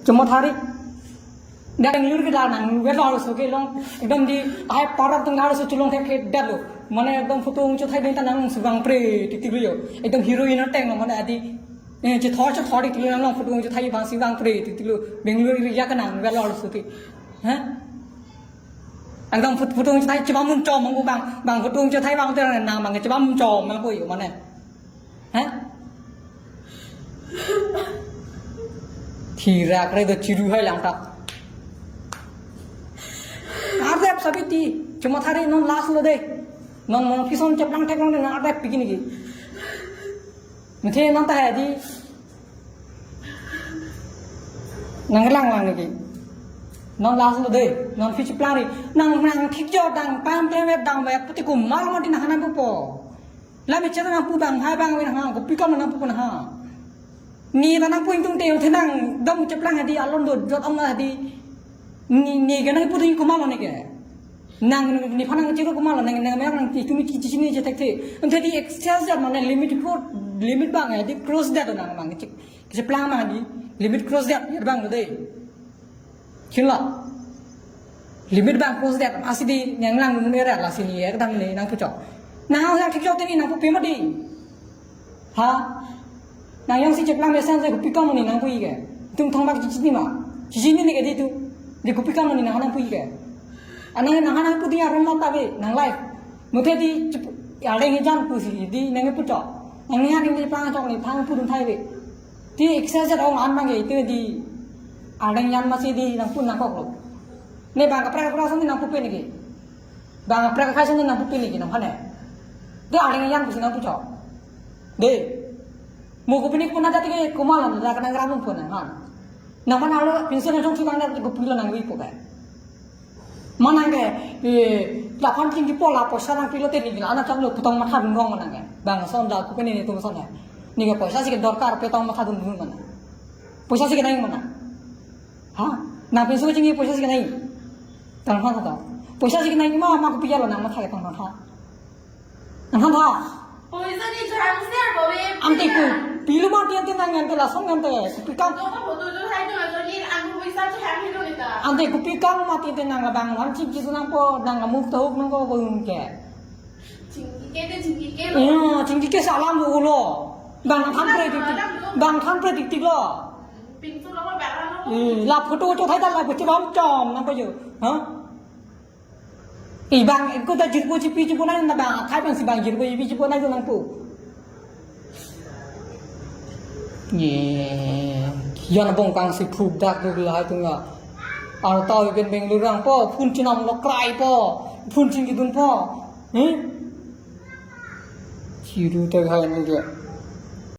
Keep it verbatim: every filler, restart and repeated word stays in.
Chomot hari. Dak Bangalore ke dak nang wet lo arloso ke long, ekdom di ahai parok atum arloso chelong thekthedet lo. Mane ekdom photo ong chothai ding ta nang si vangpre titik lo yo. Ekdom heroine ateng lo mane adi. Eh, chethor chethor titik lo nang long photo ong chothai bang si vangpre titik lo. Bangalore area ke nang wet lo arloso ke. Ha? Ekdom phot-, photo ong chothai chebam mun chom mang bang, bang photo ong chothai bang te nang bang chebam mun chom mang ko yo mane. Ha? Thirak re do chiru hai lang ta. Ardep sabiti, chomot hari non last lo de. Non mon pison cheplang thek long de non ardep piki niki. Mungkin non ta hai di. Nang lang lang niki. Non last lo de, non phi cheplang ri. Nang nang thik jo dang pam te wet dang wet puti komat mati nang hanam pupo. Lami chera nang pu bang hai bang win ha, kopi kam nang pu nang ha. Ni ta nang pu ingtung te, te nang dam cheplang hadi alon do jot ong hadi. Ni, ni ke nang pu ding komat lo ni ke. Nang ni phan nang chiro komat lo nang, nang mer nang ti tumi chi chi ni chetek te. Ante di excess jat mane limit ko, limit bang hadi cross jat nang bang chik. Cheplang bang hadi limit cross jat bang de. Chinlo. Limit bang cross det, asi di nang lang mun era lasi ni er dang ni nang puchok. Nang hang thik chok te ni nang pu pe mati. Ha? Nang jongsi cheplang mesen se kopi kam ni nang pu ike. Tum thong bak chichi ni ma. Chichi ni ni ke di tu. Di kopi kam ni nang nang pu ike. Anang nang nang pu di arom ma ta be nang life. Muthe di chep-, areng hijan pusi di nang puchok. Nang ni hari ni pang chok ni thang pu dun thai be. Ti excess ong an bang ke itu di areng jan masi di nang pu nang kok lo. Ne bang kaprek kaprek sini nang pu pe niki. Bang kaprek kaprek sini nang pu pe niki nang phane. Di areng jan pusi nang puchok. De. Mo kopi ni pu na jati ke komat lo da nang ramun pu nang han. Nang mana lo pinso nang chong chukang na kopi lo nang wi pu ke. Manang ke, eh, laphan chingki po la poisa nang pilo te ni la ana chang lo putong matha dun rong manang ke. Bang son la ku ke ni tum son ya. Ni ke poisa si ke dorkar petong matha dun dun manang. Poisa si ke nai manang. Ha? Nang pinso chingki poisa si ke nai. Tang ha ta. Poisa si ke nai ma ma kopi lo nang matha ke tang ha. Nang tha. Poisa ni jang ser bo we. Ante kopi lo mati ante nang ante lason ante kopi kam. Ko ko photo jo hai jo jo ni ang poisa jo ham hilo ni ta. Ante kopi kam mati ante nang labang wan chingki su nang po nang amuk tahuk nang ko ko ke. Chingki ke te chingki ke lo. Iya, chingki ke salam lo lo. Bang tham predictive. Bang tham predictive lo. Pintu lo ko bang lo. Eh, la photo jo thai ta la ko chibam chom nang ko jo. Ha? Ibang, ko ta jirpo chipi chipo nang na bang, athai bang si bang jirpo chipi chipo nang nang pu. Ye, yon bong kang si phuk dak duk lahai tunga. Ang tau iben Bangalore rang po, phun chinam lo krai po, phun chin kidun po. Hmm? Chiru te hai ni dia.